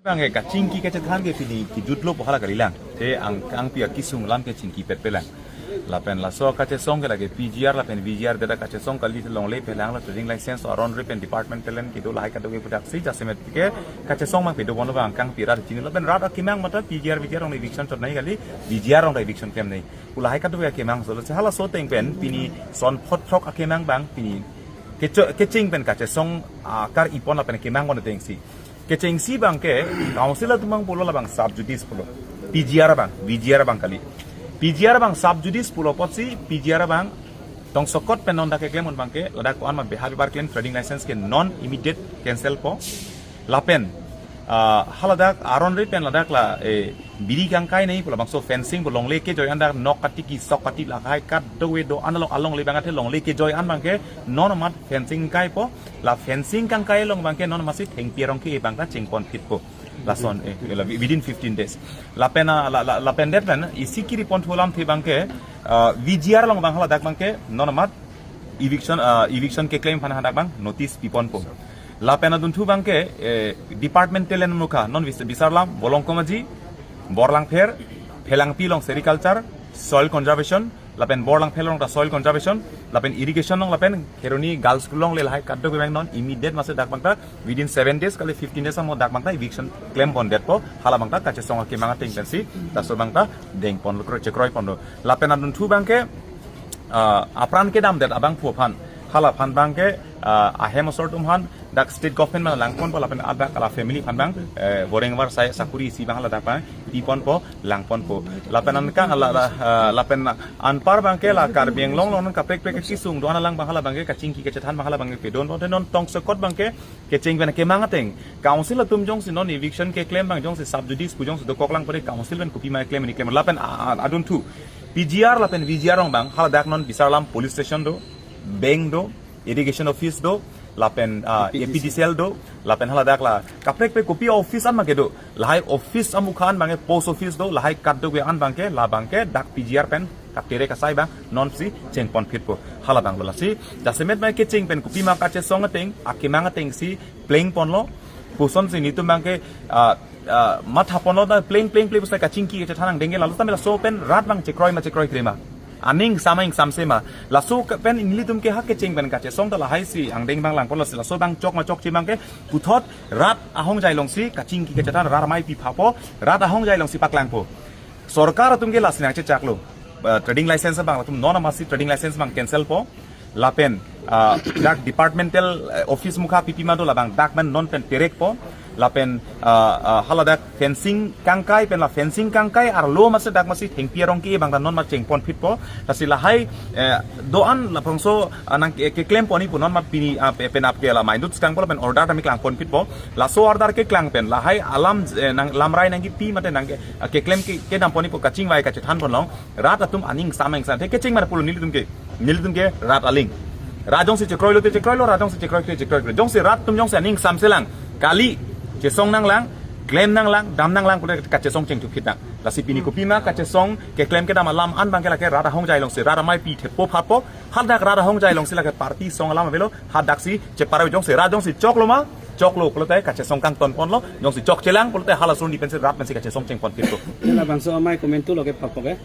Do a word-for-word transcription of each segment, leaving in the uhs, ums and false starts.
Bang ke kachingki kachethan ke pini kejutlo pu hala kalilang. Te angkangpi akesung alam ke chingkipet pelang. Lapen laso kachesong ke lake P G R lapen V G R deta kachesong kali, longle phelang lo, trading license aron ri pen department telen kedo lahai kadokave puthot si jasemet ke kachesong mang pedo bono bang angkangpi rat chini lapen rat akemang mate P G R V G R along eviction chot nangji kali, V G R along eviction klem nangji pu lahai kadokave akemang solo. Si halaso ateng pen pini son phot throk akemang bang pini kecho-, kecheng pen kachesong akar-i pon lapen kemang pon atengsi. Kechengsi bang ke council atum bang pulo labang sub judice pulo. P G R bang, V G R bang kali. P G R bang sub judice pulo apotsi P G R bang tongsokot pen non dak keklem un bang ke ladak ko-an ma behavior klem trading license ke non immediate cancel po. Lapen, ah, haladak aron ri pen ladak la, eh, biri kangkai nangji pu labangso fencing pu longle kejoi an dak nok katiki sok kati lahai kadokave do-an along, alongle bang athe longle kejoi an bang ke non amat fencing kangkai po. La fencing kangkai along bang ke non amatsi thengpi arong ke bang ta chengpon phit po. Lason, eh, la within fifteen days. Lapen, ah, la, la, lapen det pen isi kiri pon thu alamthe bang ke, ah, V G R along bang haladak bang ke non amat eviction, ah, eviction keklem aphan hadak bang notice pipon po. Lapen adunthu bang ke, eh, department telen mukha non bis-, bisarlam Bolong Komaji, Borlangpher, Phelangpi along sericulture, soil conservation, lapen Borlangpher along ta soil conservation, lapen irrigation along lapen Kheroni Girls School along le lahai kadokave bang non immediate mate dak bang ta within seven days kali fifteen days amo dak bang ta eviction klem pon det po, hala bang ta kachesong akemang ateng pensi laso bang ta deng pon lo, chekroi pon lo. Lapen adunthu bang ke, ah, apran kedam det abangphu aphan, hala aphan bang ke, ah, ahem asor atum aphan dak state government bang lang pon po lapen adak la family aphan bang, eh, boreng var sai sakuri isi bang haladak bang pipon po, lang pon po. Lapen anka la, la, ah, lapen anpar bang ke la Karbi Anglong along kaprek prek kesung do-an alang bang hala bang ke kachingki kachethan bang hala bang ke pedon po. Te non tongsokot bang ke kecheng pen kemang ateng council atum jongsi non eviction keklem bang jongsi sub judice pu jongsi dokok lang pore council pen kopi ma klem ni klem lapen, ah, ah, adunthu P G R lapen V G R along bang haladak non bisarlam police station do, bank do, irrigation office do, lapen, ah, A P D C L. A P D C L do, lapen haladak la kaprek prek kopi office an bang ke do, lahai office amukha an bang ke post office do, lahai kadokave an bang ke la bang ke dak P G R pen katere kasai bang nonsi chengpon phit po, hala bang lo. Lasi jasemet bang kecheng pen kopi ma kachesong ateng akemang atengsi pleng pon lo. Kosonsi nelitum bang ke, ah, ah, matha pon lo ta pleng pleng pleng pusi kachingki kachethan angdeng ke lalo tame laso pen rat bang chekroi ma chekroikre ma, aning sama ingsamse ma, laso ke pen nelitum ke ha kecheng pen kachesong ta lahai si angdeng bang lang pon lo. Lasi laso bang chok ma chokche bang ke puthot rat ahongjai alongsi kachingki kachethan, rat amei pi pha po, rat ahongjai alongsi paklang po. Sorkar atum ke lasi nangchechaklo, ah, trading license bang latum non amatsi trading license bang cancel po. Lapen, ah, dak departmental, eh, office mukha pipi ma do labang dak man non pen terek po. Lapen, ah, ah, haladak fencing kangkai pen la fencing kangkai arlo mate dak masi thengpi arong ke bang ta non ma chengpon phit po. Lasi lahai, eh, do-an labangso, ah, nang ke, keklem pon-i pu non ma pini, ah, pe-, penap ke la maindut skang po lapen order tame klang pon phit po. Laso order keklang pen lahai alam, eh, nang lamrai nangkepi mate nang ke, ah, keklem ke, kedam pon-i pu kachingvai kachethan pon long. Rat atum aning sama ingsamse kecheng mara pulo nelitum ke. Nelitum ke rat aling. Rat jongsi chekroi lo te chekroi lo, rat jongsi chekroi te chekroi lo. Jongsi rat atum jongsi aning samse lang, kali, chesong nanglang, klem nanglang, dam nanglang pulote kachesong chengthu phit nang. Lasi pini kopi ma kachesong keklem kedam alam an bang ke lake rat ahongjai alongsi rat amei pi thepo phapo, hadak rat ahongjai alongsi lake party song alam avelo, hadaksi cheparo jongsi rat jongsi choklo ma, choklo pulote kachesong kangton pon lo, jongsi chokche lang pulote hala suri pensi rat pensi kachesong chengpon phit lo. Labangso amei komentu lo ke phapo ke?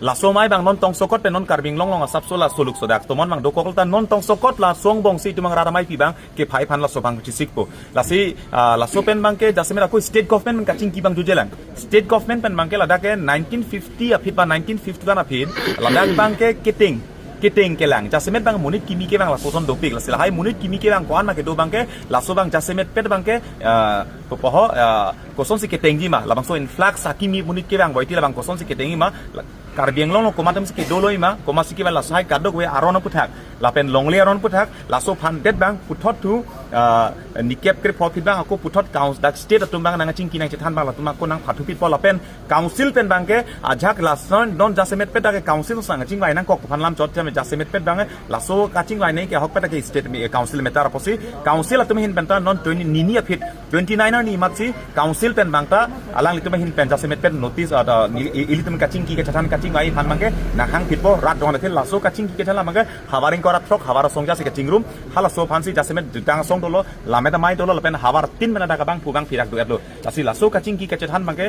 Laso amei bang non tongsokot pen non Karbi Anglong along asapso la soluk sodak tomon bang dokok ta non tongsokot laso angbongsi itum bang rat amei pi bang kephai aphan laso bang chisik po. Lasi, ah, laso pen bang ke jasemet ako state government pen kachingki bang juje lang. State government pen bang ke ladak ke nineteen fifty aphi ba nineteen fifty-one aphi ladak bang ke keteng, keteng kelang. Jasemet bang monit kimi ke bang lapuson dopik. Lasi lahai monit kimi ke bang ko-an ma kedo bang ke laso bang jasemet pet bang ke, ah, poho, ah, kosonsi ketengji ma, labangso influx akimi monit ke bang boiti labang kosonsi ketengji ma, la-, Karbi Anglong along komat atumsi kedo lo-i ma, komatsi ke bang laso hai kadokave aron aputhak, lapen longle aron aputhak, laso aphan det bang puthot thu, ah, nikep krepho aphi bang ako puthot council dak state atum bang nangchingki nangchethan bang latum ako nangphathu phit po lapen council pen bang ke ajak lason non jasemet pet dak ke council sang chingvai nangkok aphan lam chot jame jasemet pet bang ke laso kachingvai nangji ke ahok pet dak ke state mi, eh, council matter apotsi council atum ahin pen ta non twenty nini aphi twenty-nine Ni matsi council pen bangta alanglitum ahin pen jasemet pen notice ada ni i- ilitum kachingki kachethan kachingvai aphan bangke nahang pitpo rat dong athil laso kachingki kachethan bangke havar ingkoi ra throk havar asong jasi kachingrum halaso aphansi jasemet jutang asong dolo lamet amei dolo lapen havar tin mena dak abang pu bang phirak do-etlo. Jasi laso kachingki kachethan bangke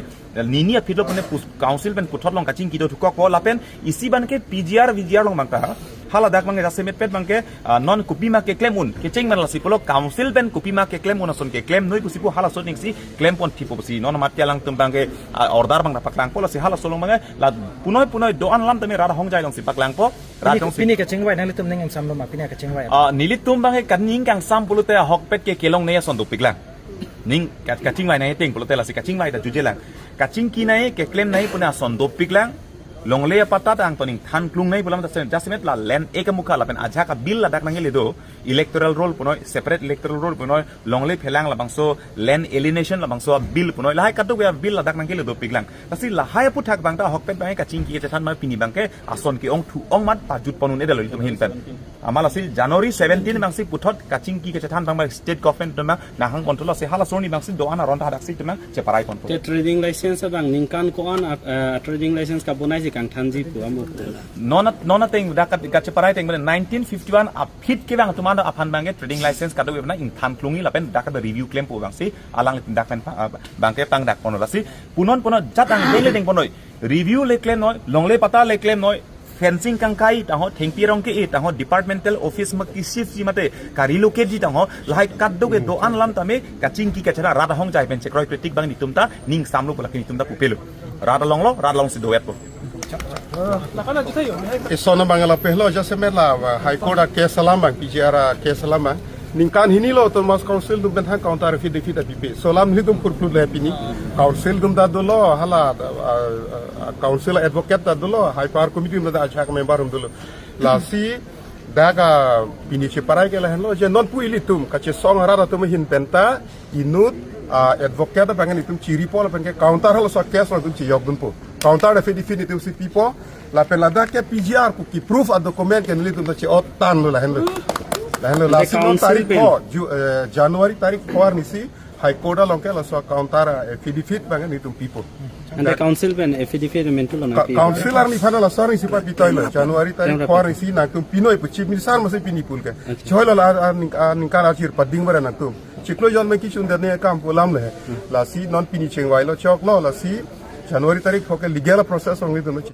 nini aphi lo pune pus council pen puthot along kachingki do thukokpo lapen isi bangke P G R V G R along bangta haladak bangke jasemet pen bangke ah, non kopima keklem un kecheng man lasi pulo council pen kopima keklem un ason keklem noi pusi pu halaso aning si klem pon thipo pusi non amat ke alangtum bangke ah, order bangta paklangpo lasi halaso along bangke la punoi punoi do-an alam tame rat ahongjai along si paklangpo rat Pini, along si pini kachingvai nanglitum ning ingsamlo ma pini kachingvai. Ah, nelitum bangke kaning kangsam pulote ahokpet ke kelongnei ason dopiklang. Ning ka- kachingvai nangji ateng pulote lasi kachingvai ta jujelang. Kachingki nangji keklem nangji pune ason dopiklang. Longle apatta ta angtoning than klung nangji pu alam ta se- jasemet la land ek amukha lapen ajahak abill ladak nangkele do. Electoral roll punoi, separate electoral roll punoi, longle phelang labangso land alienation labangso abill punoi. Lahai kadokave abill ladak nangkele dopiklang. Lasi lahai aputhak bangta ahokpet bangke kachingki kachethan ma pini bangke ason ke-ong thu-ong mat pajut pon un-edetlo ilitum ahin pen. Amat lasi January seventeen bangsi puthot kachingki kachethan bang bang state government atum bang nahang pon thulo si halaso arni bangsi do-an aron ta hadaksi atum bang cheparai ponpo. Te trading license abang ningkan ko-an at, eh, trading license kabonai si kangthanji pu amo pu. Non non ateng dak kat kacheparai ateng nineteen fifty-one aphi ke bang atum an aphan bangke trading license kadokave ingthan klungji lapen dak review klempo bangsi alanglitum dak pen pa- ah, bangke pangdak ponlo lasi punon punon jat angdeng le deng ponoi review le klem noi longle patta le klem noi fencing kangkai tangho thengpi arong ke-e tangho departmental office ma ki-shift ji mate ka-relocate ji tangho lahai kadokave do-an alam tame kachingki kachethan rat ahongjai pen chekroi kritik bang netum ta ning samlo pu lake netum ta pupelo. Rat alonglo rat alongsi do-etpo. Eson abang la pehlo jasemet la uh, High Court a case alam bang P G R a case alam bang. Ningkan hini lo Autonomous Council atum pen thang counter affidavit apipe. So alam nelitum kurplut le pini. Council atum ta dolo hala uh, uh, council advocate ta dolo High Power Committee atum ta ajahak member atum dolo. Lasi dak a pini cheparai ke lahenlo je non pu ilitum kachesong arat atum ahin pen ta inut ah, advocate abang netum chiri pol pen ke counter halaso case atum chiyok dunpo. Counter affidavit netum si pipo. Lapen ladak ke P G R pu ki-proof a-document ke nelitum ta che-ot tanglo lahenlo. Lahenlo Ante lasi non council tarik pen. Pho, Ju- eh, January tarik pho arni si High Court along ke laso counter ah, affidavit bang netum pipo. Ante council pen affidavit mentu lo na Ka- pi. Council arni aphan laso arni si pa pitoilo. January tarik Yang pho arni si nangtum pinoi pu Chief Minister masi pini pul ke. Acha. Choi lo la ar ning ar ningkan achir pading bara nangtum. Chiklo jon me kichun derne kam pu alam le. Lasi non pini chengvailo choklo lasi January tarik pho ke legal process ong netum.